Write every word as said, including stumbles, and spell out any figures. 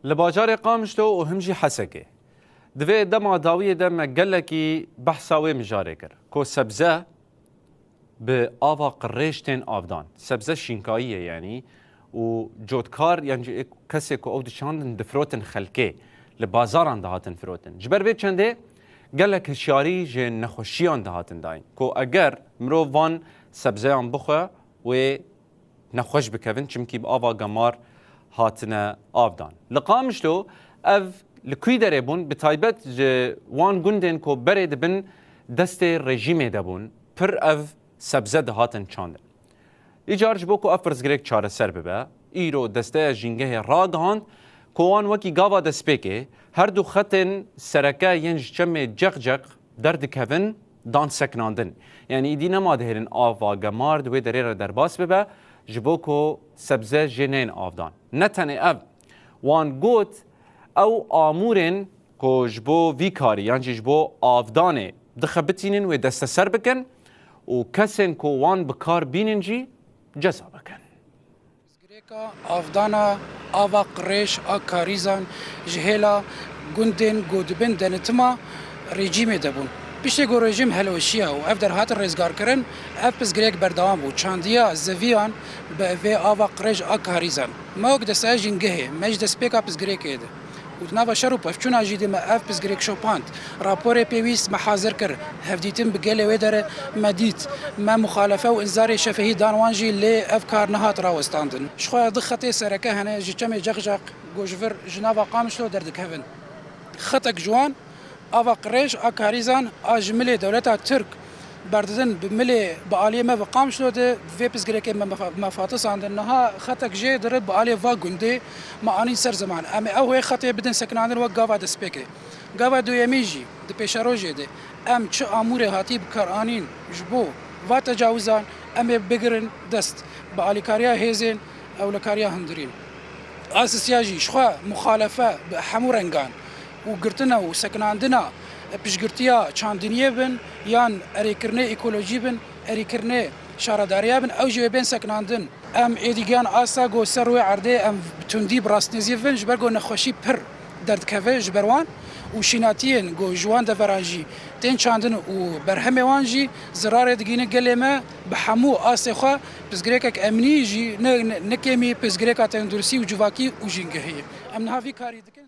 Li bajarê Qamişlo û him jî Hesekê. Di vê dema dawiyê de me gelekî behsa wê mijarê kir, ku sebze bi ava qirêj tên avdan. Sebze şînkayî ye yanî û cotkar yan jî kesê ku ew diçandin difirotin xelkê. Li bazaran dihatin firotin. Ji ber vê çendê gelek hişyarî ji nexweşiyan dihatin dayîn. Ku eger mirov van sebzeyan bixwe wê nexweş bikevin, çimkî bi ava gemar hatine avdan. Li Qamişlo ev li kûy derê bûn, bi taybet ji wan gundên ku berê dibin destê rejîmê de bûn, pir ev sebze dihatin çandin. Îcar ji bo ku ev pirsgirêk çareser bibe, îro desteya jîngehê ragihand ku wan wekî gava destpêkê her du xetên sereke yên ji çemê Ceqceq derdikevin dan sekinandin. Yanî îdî nema dihêlin ava gemar di wê derê re derbas bibe, ji bo ku sebze jê neyên avdan. Ne tenê ev, wan got ew amûrên ku ji bo vî karî yan jî ji bo avdanê dixebitînin wê desteser bikin û kesên ku wan bi kar bînin jî ceza bikin. Pirsgirêka avdana ava qirêj a karîzan ji hêla gundên ku di bin denetima rejîmê de bûn. Piştê ku rejîm hilweşiya û ev der hatin rêzgarkirin, ev pirsgirêk berdewam bû. Çandiya zeviyan bi vê ava qirêj a karîzan. Me wek desteya jîngehê, me ji destpêka pirsgirêkê de û di nava şer û pevçûna jî de me ev pirsgirêk şopand. Raporê pêwîst me hazir kir. Hevdîtin bi gelê wê derê me dît. Me muxalefe û înzarê şefehî dan wan jî, lê ev kar nehat rawestandin. Ji xwe ya du xetê sereke hene ji çemê Ceqceq ku ji vir ji nava Qamişlo derdikevin. Xetek ji wan ava qirêj a karîzan a ji milê dewleta Tirk berdidin bi milê bi aliyê me bi Qamişlo de vê pirsgirêkê me mefa-, mefatisandin. Niha xetek jê diri bi aliyê va gundê me anîn ser ziman. Em ê ew wê xetê bidin sekinandin wek gava destpêkê. Gava duyemîn jî di pêşerojê de em çi amûrê hatî bi kar anîn ji bo va tecawizan em ê bigirin dest bi alîkariya hêzên ewlekariya hundirîn. A sisiya jî ji xwe muxalefe bi hemû rengan û girtina û sekinandina piştgirtiya çandiniyê bin yan erêkirinê ekolojî bin, erêkirinê şaredariya bin, ew jî wê bên sekinandin. Em êdî gihan asta ku ser rûyê erdê em bi tundî bi rastnêzî bibin, ji ber ku nexweşî pir derdikeve ji ber wan û şînatiyên ku ji wan deveran jî tên çandin û berhemê wan jî zirarê digihîne gelê me. Bi hemû astê xwe pirsgirêkek emnî jî ne, ne, ne kêmî pirsgirêka tenduristî û civakî û jîngehî ye. Em niha vî karî dikin.